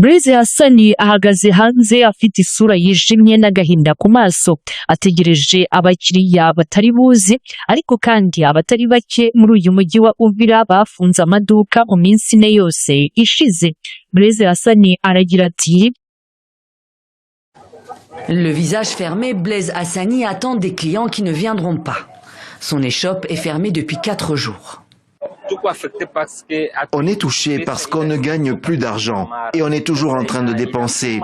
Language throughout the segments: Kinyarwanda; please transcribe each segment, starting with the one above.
Blaise Hassani ahagaze hanze afite isura yijimye n'agahinda ku maso, ategereje abakiriya batari buze, ariko kandi abatari bake muri uyu mujyi wa Uvira bafunze amaduka mu minsi 4 yose ishize. Blaise Hassani aragira ati: Le visage fermé, Blaise Hassani attend des clients qui ne viendront pas. Son échoppe est fermée depuis 4 jours. On est touché parce qu'on ne gagne plus d'argent et on est toujours en train de dépenser,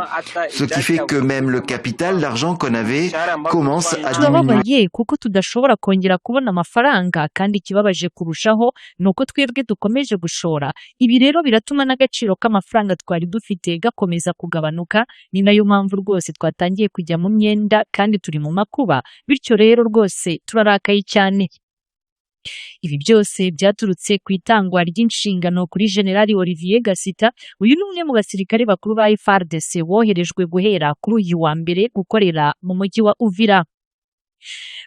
ce qui fait que même le capital d'argent qu'on avait commence à diminuer. Turababaye kuko tudashobora kongera kubona amafaranga, kandi ikibabaje kurushaho ni uko twebwe dukomeje gushora. Ibi rero biratuma n'agaciro k'amafaranga twari dufite gakomeza kugabanuka. Ni nayo mpamvu rwose twatangiye kujya mu myenda kandi turi mu makuba. Bityo rero rwose turarakaye cyane. Ibi byose byaturutse ku itangwa ry'inshingano kuri Generali Olivier Gasita. Uyu ni umwe mu basirikare bakuru ba FARDC woherejwe guhera kuri uyu wa mbere gukorera mu mujyi wa Uvira.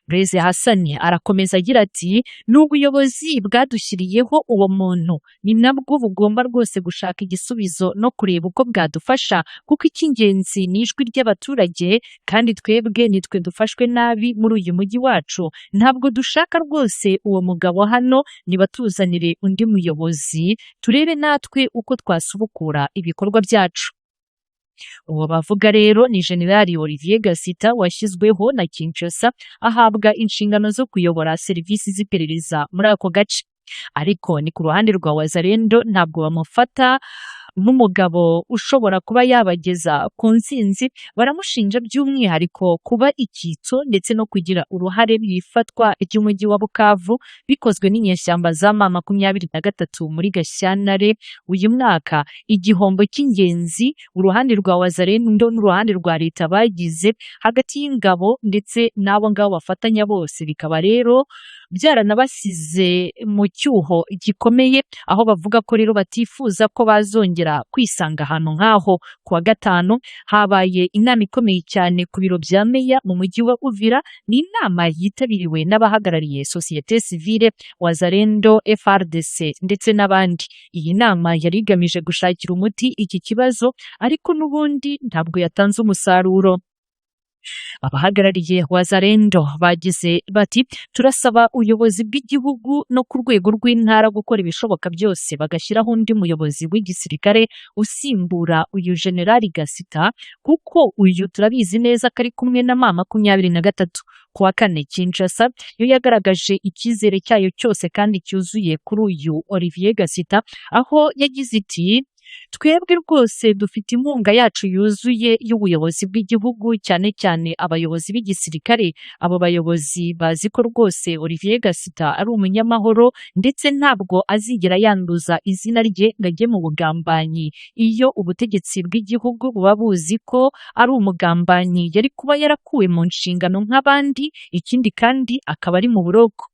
Blaise Hassani arakomeza agira ati: "Ni ubuyobozi bwadushyiriyeho uwo muntu, ni nabwo bugomba rwose gushaka igisubizo no kureba uko bwadufasha, kuko icy'ingenzi ni ijwi ry'abaturage, kandi twebwe nitwe dufashwe nabi muri uyu mujyi wacu. Ntabwo dushaka rwose uwo mugabo hano, nibatuzanire undi muyobozi turebe natwe uko twasubukura ibikorwa byacu." Uwo bavuga rero ni Generali Olivier Gasita washyizweho na Kinshasa, ahabwa inshingano zo kuyobora serivisi z'iperereza muri ako gace. Ariko ni ku ruhande rwa Wazalendo, ntabwo bamufata nk'umugabo ushobora kuba yabageza ku ntsinzi. Baramushinja by'umwihariko kuba icyitso ndetse no kugira uruhare mu ifatwa ry'umujyi wa Bukavu bikozwe n'inyeshyamba za M23 muri Gashyantare uyu mwaka. Igihombo cy'ingenzi uruhande rwa Wazalendo n'uruhande rwa leta bagize hagati y'ingabo ndetse n'abo ngabo bafatanya bose, bikaba rero byaranabasize mu cyuho gikomeye, aho bavuga ko rero batifuza ko bazongera kwisanga ahantu nk'aho. Ku wa gatanu habaye inama ikomeye cyane ku biro bya meya mu mujyi wa Uvira. Ni inama yitabiriwe n'abahagarariye sosiyete sivile, Wazalendo, FARDC ndetse n'abandi. Iyi nama yari igamije gushakira umuti iki kibazo, ariko n'ubundi ntabwo yatanze umusaruro. Abahagarariye Wazalendo bagize bati: "Turasaba ubuyobozi bw'igihugu no ku rwego rw'intara gukora ibishoboka byose bagashyiraho undi muyobozi w'igisirikare usimbura uyu Generali Gasita, kuko uyu turabizi neza ko ari kumwe na M23." Ku wa kane, Kinshasa yo yagaragaje icyizere cyayo cyose kandi cyuzuye kuri uyu Olivier Gasita, aho yagize iti: "Twebwe rwose dufite inkunga yacu yuzuye y'ubuyobozi bw'igihugu, cyane cyane abayobozi b'igisirikare. Abo bayobozi bazi ko rwose Olivier Gasita ari umunyamahoro, ndetse ntabwo azigera yanduza izina rye ngo ajye mu bugambanyi. Iyo ubutegetsi bw'igihugu buba buzi ko ari umugambanyi, yari kuba yarakuwe mu nshingano nk'abandi, ikindi kandi akaba ari mu buroko."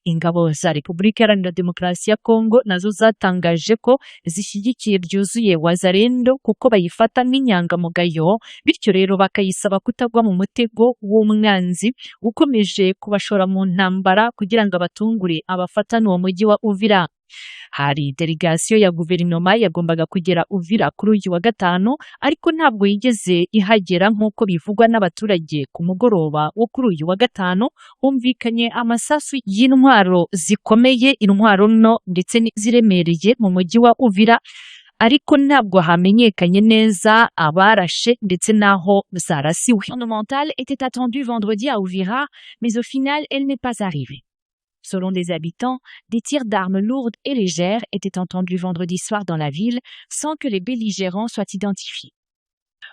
Ingabo za Repubulika Iharanira Demokarasi ya Kongo nazo zatangaje ko zishyigikiye byuzuye Wazalendo kuko bayifata nk'inyangamugayo, bityo rero bakayisaba kutagwa mu mutego w'umwanzi ukomeje kubashora mu ntambara kugira ngo abatungure abafatane uwo mujyi wa Uvira. Hari delegasiyo ya guverinoma yagombaga kugera Uvira kuri uyu wa gatanu, ariko ntabwo yigeze ihagera nk'uko bivugwa n'abaturage. Ku mugoroba wo kuri uyu wa gatanu humvikanye amasasu y'intwaro zikomeye, intwaro nto ndetse n'iziremereye mu mujyi wa Uvira, ariko ntabwo hamenyekanye neza abarashe ndetse n'aho zarasiwe. Gouvernementale était attendue vendredi à Uvira, mais au final, elle n'est pas arrivée. Selon des habitants, des tirs d'armes lourdes et légères étaient entendus vendredi soir dans la ville sans que les belligérants soient identifiés.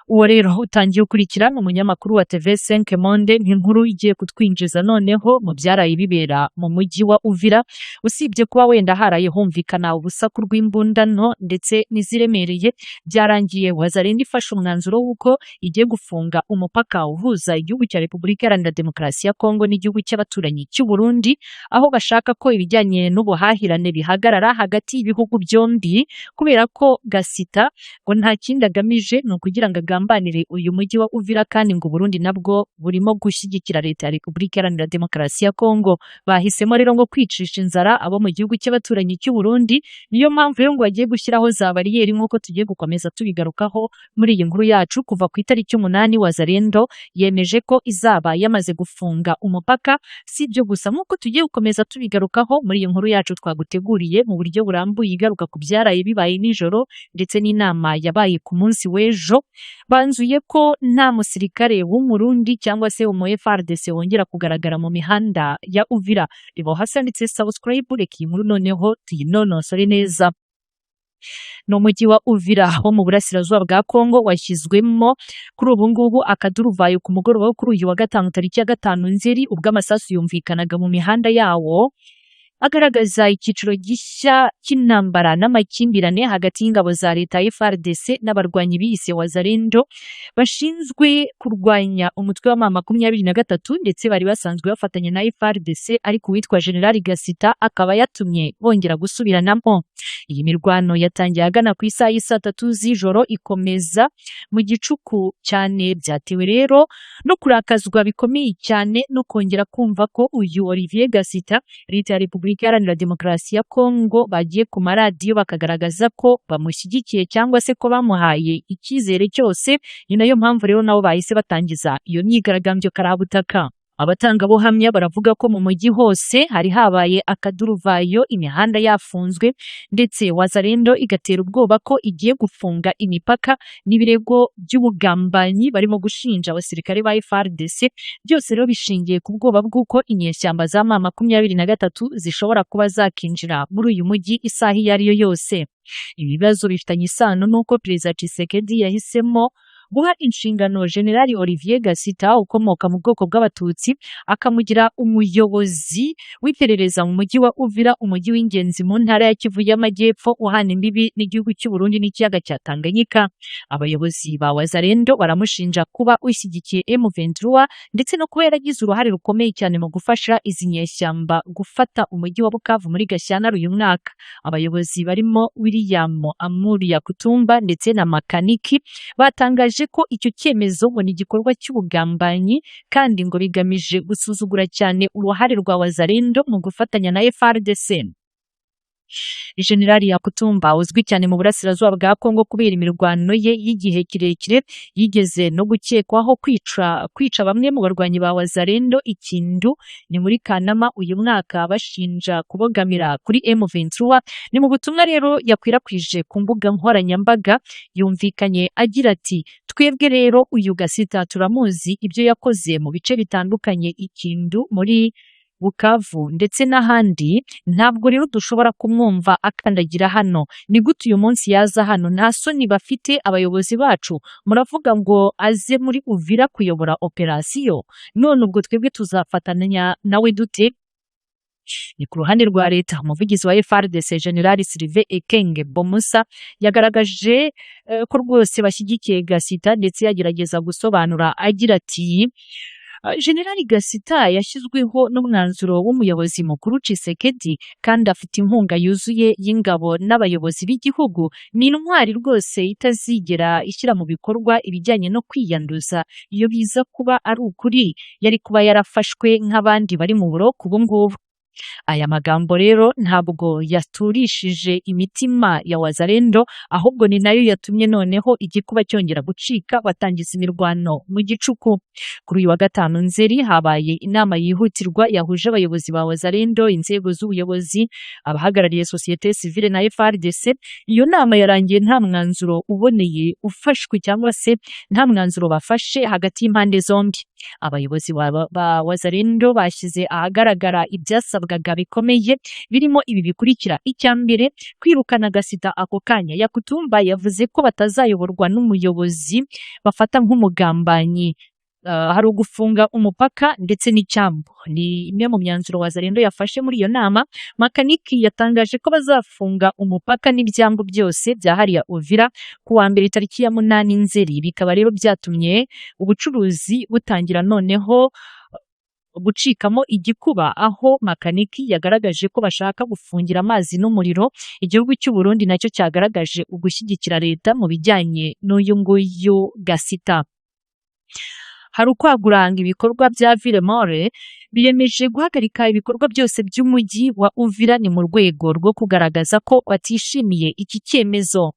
Uwo rero utangiye ukurikira ni umunyamakuru wa TV5 Monde. Nk'inkuru igiye kutwinjiza noneho mu byaraye bibera mu mujyi wa Uvira. Usibye kuba wenda haraye humvikana urusaku rw'imbunda nto ndetse n'iziremereye, byarangiye Wazalendo ifashe umwanzuro w'uko igiye gufunga umupaka uhuza igihugu cya Repubulika Iharanira Demokarasi ya Kongo n'igihugu cy'abaturanyi cy'u Burundi, aho bashaka ko ibijyanye n'ubuhahirane bihagarara hagati y'ibihugu byombi, kubera ko Gasita ngo nta kindi agamije ni ukugira ngo ngo agambanire uyu mujyi wa Uvira, kandi ngo Burundi nabwo burimo gushyigikira leta ya Repubulika Iharanira Demokarasi ya Kongo. Bahisemo rero ngo kwicisha inzara abo mu gihugu cy'abaturanyi cy'u Burundi, niyo mpamvu rero ngo bagiye gushyiraho za bariyeri nk'uko tugiye gukomeza tubigarukaho muri iyi nkuru yacu. Kuva ku itariki 8 Wazalendo yemeje ko izaba yamaze gufunga umupaka. Si ibyo gusa, nk'uko tugiye gukomeza tubigarukaho muri iyi nkuru yacu twaguteguriye mu buryo burambuye, igaruka ku byaraye bibaye nijoro ndetse n'inama yabaye ku munsi w'ejo. Banzuye ko nta musirikare w'Umurundi cyangwa se umu FARDC wongera kugaragara mu mihanda ya Uvira. Reba hasi handitse subscribe, reka iyi nkuru noneho tuyinonosore neza. Ni umujyi wa Uvira wo mu burasirazuba bwa Kongo washyizwemo kuri ubu ngubu akaduruvayo ku mugoroba wo kuri uyu wa gatanu tariki ya 5 Nzeri, ubwo amasasu yumvikanaga mu mihanda yawo agaragaza icyiciro gishya cy'intambara n'amakimbirane hagati y'ingabo za leta FARDC n'abarwanyi biyise Wazalendo bashinzwe kurwanya umutwe wa M23, ndetse bari basanzwe bafatanya na FARDC, ariko uwitwa General Gasita akaba yatumye bongera gusubiranamo. Iyi mirwano yatangiye ahagana ku isaha y'i 3:00 z'ijoro ikomeza mu gicuku cyane. Byatewe rero no kurakazwa bikomeye cyane no kongera kumva ko uyu Olivier Gasita, leta ya Repubulika Iharanira Demokarasi ya Kongo bagiye ku maradiyo bakagaragaza ko bamushyigikiye cyangwa se ko bamuhaye icyizere cyose. Ni nayo mpamvu rero nabo bahise batangiza iyo myigaragambyo karabutaka. Abatangabuhamya baravuga ko mu mujyi hose hari habaye akaduruvayo, imihanda yafunzwe, ndetse Wazalendo igatera ubwoba ko igiye gufunga imipaka n'ibirego by'ubugambanyi barimo gushinja abasirikare ba FARDC. Byose rero bishingiye ku bwoba bw'uko inyeshyamba za M23 zishobora kuba zakinjira muri uyu mujyi isaha iyo ari yo yose. Ibibazo bifitanye isano n'uko Perezida Tshisekedi yahisemo guha inshingano General Olivier Gasita ukomoka mu bwoko bw'Abatutsi, akamugira umuyobozi w'iperereza mu mujyi wa Uvira, umujyi w'ingenzi mu ntara ya Kivu y'Amajyepfo uhana imbibi n'igihugu cy'u Burundi n'ikiyaga cya Tanganyika. Abayobozi ba Wazalendo baramushinja kuba ushyigikiye M23 ndetse no kuba yaragize uruhare rukomeye cyane mu gufasha izi nyeshyamba gufata umujyi wa Bukavu muri Gashyantare uyu mwaka. Abayobozi barimo William Amuri Yakutumba ndetse na Makaniki batangaje ko icyo cyemezo ngo ni igikorwa cy'ubugambanyi kandi ngo bigamije gusuzugura cyane uruhare rwa Wazalendo mu gufatanya na FARDC. General Yakutumba uzwi cyane mu burasirazuba bwa Kongo kubera imirwano ye y'igihe kirekire, yigeze no gukekwaho kwica bamwe mu barwanyi ba Wazalendo Ikindu ni muri Kanama uyu mwaka, bashinja kubogamira kuri M23. Ni mu butumwa rero yakwirakwije ku mbuga nkoranyambaga yumvikanye agira ati: twebwe rero uyu Gasita turamuzi, ibyo yakoze mu bice bitandukanye Ikindu muri Bukavu ndetse n'ahandi, ntabwo rero dushobora kumwumva akandagira hano. Ni gute uyu munsi yaza hano? Nta soni bafite abayobozi bacu? Muravuga ngo aze muri Uvira kuyobora operasiyo, none ubwo twebwe tuzafatanya nawe dute? Ni ku ruhande rwa leta, umuvugizi wa FARDC General Sylvain Ekenge Bomusa yagaragaje ko rwose bashyigikiye Gasita, ndetse yagerageza gusobanura agira ati: General Gasita yashyizweho n'umwanzuro w'umuyobozi mukuru Tshisekedi kandi afite inkunga yuzuye y'ingabo n'abayobozi b'igihugu. Ni intwari rwose itazigera ishyira mu bikorwa ibijyanye no kwiyanduza. Iyo biza kuba ari ukuri yari kuba yarafashwe nk'abandi bari mu buroko ubu ngubu. Aya magambo rero ntabwo yaturishije imitima ya Wazalendo, ahubwo ni nayo yatumye noneho igikuba cyongera gucika, batangiza imirwano mu gicuku. Kuri uyu wa 5 Nzeri habaye inama yihutirwa yahuje abayobozi ba Wazalendo, inzego z'ubuyobozi, abahagarariye sosiyete sivile na FARDC. Iyo nama yarangiye nta mwanzuro uboneye ufashwe cyangwa se nta mwanzuro bafashe hagati y'impande zombi. Abayobozi ba Wazalendo bashyize ahagaragara ibyasabwaga bikomeye birimo ibi bikurikira: icya mbere, kwirukana Gasita ako kanya. Yakutumba yavuze ko batazayoborwa n'umuyobozi bafata nk'umugambanyi. Hari ugufunga umupaka ndetse n'icyambu. Ni imwe mu myanzuro Wazalendo yafashe muri iyo nama. Makaniki yatangaje ko bazafunga umupaka n'ibyambu byose bya hariya Uvira ku wa mbere tariki ya 8 Nzeri. Bikaba rero byatumye ubucuruzi butangira noneho gucikamo igikuba, aho Makaniki yagaragaje ko bashaka gufungira amazi n'umuriro. Igihugu cy'u Burundi nacyo cyagaragaje ugushyigikira leta mu bijyanye n'uyu nguyu Gasita. Hari ukwaguranga ibikorwa bya Villemore, biyemeje guhagarika ibikorwa byose by'umujyi wa Uvira, ni mu rwego rwo kugaragaza ko batishimiye iki cyemezo.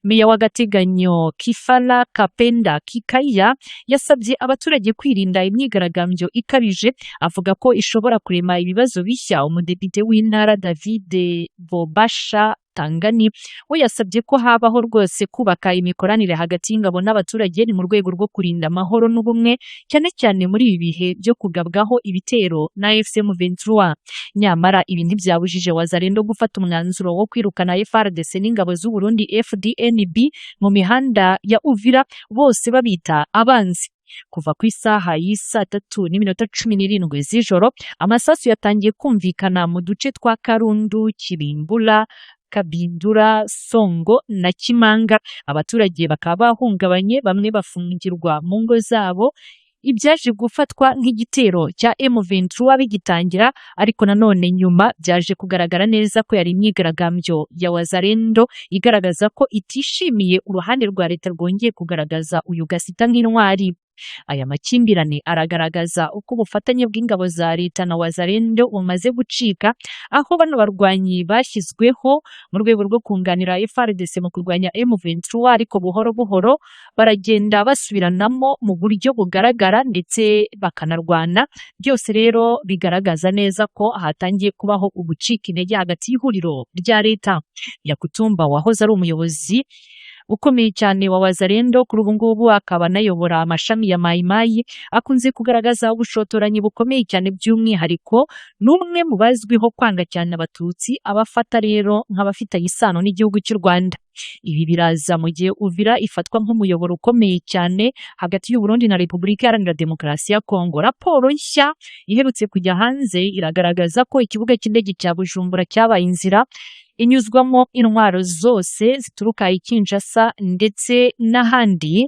Meya w'agateganyo Kifala Kapenda Kikaya yasabye abaturage kwirinda imyigaragambyo ikabije, avuga ko ishobora kurema ibibazo bishya. Umudepite w'intara David Bobasha Tangani we yasabye ko habaho rwose kubaka imikoranire hagati y'ingabo n'abaturage, ni mu rwego rwo kurinda amahoro n'ubumwe, cyane cyane muri ibi bihe byo kugabwaho ibitero na AFC M23. Nyamara ibi ntibyabujije Wazalendo gufata umwanzuro wo kwirukana FARDC n'ingabo z'u Burundi FDNB mu mihanda ya Uvira, bose babita abanzi. Kuva ku isaha y'isaa 3:17 z'ijoro, amasasu yatangiye kumvikana mu duce twa Karundu, Kibimbula, Kabindura, Songo na Kimanga. Abaturage bakaba bahungabanye, bamwe bafungirwa mu ngo zabo, ibyaje gufatwa nk'igitero cya M23 bigitangira, ariko nanone nyuma byaje kugaragara neza ko yari imyigaragambyo ya Wazalendo igaragaza ko itishimiye uruhande rwa leta rwongeye kugaragaza uyu Gasita nk'intwari. Aya makimbirane aragaragaza uko ubufatanye bw'ingabo za leta na Wazalendo bumaze gucika, aho bano barwanyi bashyizweho mu rwego rwo kunganira FARDC mu kurwanya M23, ariko buhoro buhoro baragenda basubiranamo mu buryo bugaragara ndetse bakanarwana. Byose rero bigaragaza neza ko hatangiye kubaho ugucika intege hagati y'ihuriro rya leta. Yakutumba wahoze ari umuyobozi ukomeye cyane wa Wazalendo, kuri ubu ngubu akaba anayobora amashami ya Mai Mai, akunze kugaragaza ubushotoranyi bukomeye cyane, by'umwihariko n'umwe mu bazwiho kwanga cyane Abatutsi, abafata rero nk'abafitanye isano n'igihugu cy'u Rwanda. Ibi biraza mu gihe Uvira ifatwa nk'umuyoboro ukomeye cyane hagati y'u Burundi na Repubulika Iharanira Demokarasi ya Kongo. Raporo nshya iherutse kujya hanze iragaragaza ko ikibuga cy'indege cya Bujumbura cyabaye inzira inyuzwamo intwaro zose zituruka i Kinshasa ndetse n'ahandi.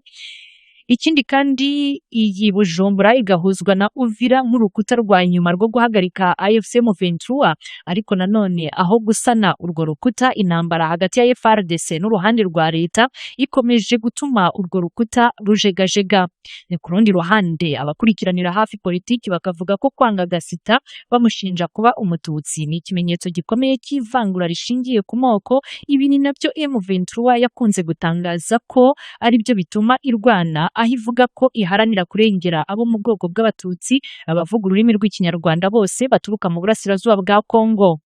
Ikindi kandi, iyi Bujumbura igahuzwa na Uvira nk'urukuta rwa nyuma rwo guhagarika AFC M23, ariko nanone aho gusana urwo rukuta, intambara hagati ya FARDC n'uruhande rwa leta ikomeje gutuma urwo rukuta rujegajega. Ni ku rundi ruhande, abakurikiranira hafi politiki bakavuga ko kwanga Gasita bamushinja kuba Umututsi ni ikimenyetso gikomeye cy'ivangura rishingiye ku moko. Ibi ni nabyo M23 yakunze gutangaza ko aribyo bituma irwana, aho ivuga ko iharanira kurengera abo mu bwoko bw'Abatutsi, abavuga ururimi rw'Ikinyarwanda bose baturuka mu burasirazuba bwa Kongo.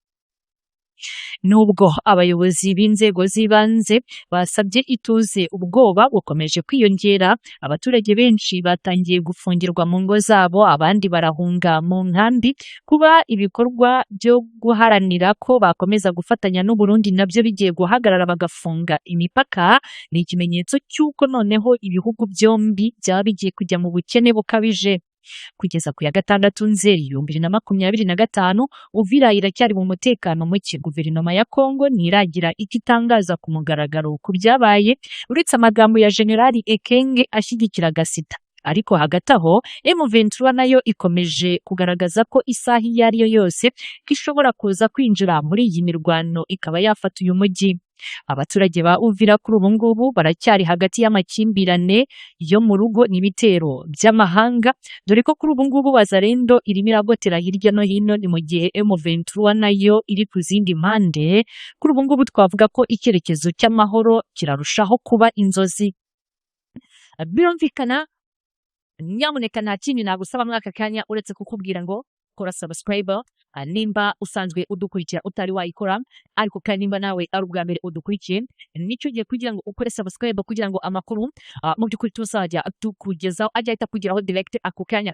Nubwo abayobozi b'inzego z'ibanze basabye ituze, ubwoba bukomeje kwiyongera. Abaturage benshi batangiye gufungirwa mu ngo zabo, abandi barahunga mu nkambi. Kuba ibikorwa byo guharanira ko bakomeza gufatanya n'u Burundi nabyo bigiye guhagarara, bagafunga imipaka, ni ikimenyetso cy'uko noneho ibihugu byombi byaba bigiye kujya mu bukene bukabije. Kugeza ku ya 6 Nzeri 2025, Uvira iracyari mu mutekano muke. Guverinoma ya Kongo ntiragira icyo itangaza ku mugaragaro ku byabaye, uretse amagambo ya Generali Ekenge ashyigikira Gasita. Ariko hagati aho M23 nayo ikomeje kugaragaza ko isaha iyo ari yo yose ko ishobora kuza kwinjira muri iyi mirwano, ikaba yafata uyu mujyi. Abaturage ba Uvira kuri ubu ngubu baracyari hagati y'amakimbirane yo mu rugo n'ibitero by'amahanga, dore ko kuri ubu ngubu Wazalendo irimo iragotera hirya no hino, ni mu gihe M23 nayo iri ku zindi mpande. Kuri ubu ngubu twavuga ko icyerekezo cy'amahoro kirarushaho kuba inzozi. Birumvikana, nyamuneka nta kindi nagusaba muri aka kanya uretse kukubwira ngo kora subscribe nimba usanzwe udukurikira utari wayikora, ariko kandi nimba nawe ari ubwa mbere udukurikiye, nicyo gihe kugira ngo ukore subscribe, kugira ngo amakuru mu by'ukuri tuzajya tukugezaho ajya ahita akugeraho direct ako kanya.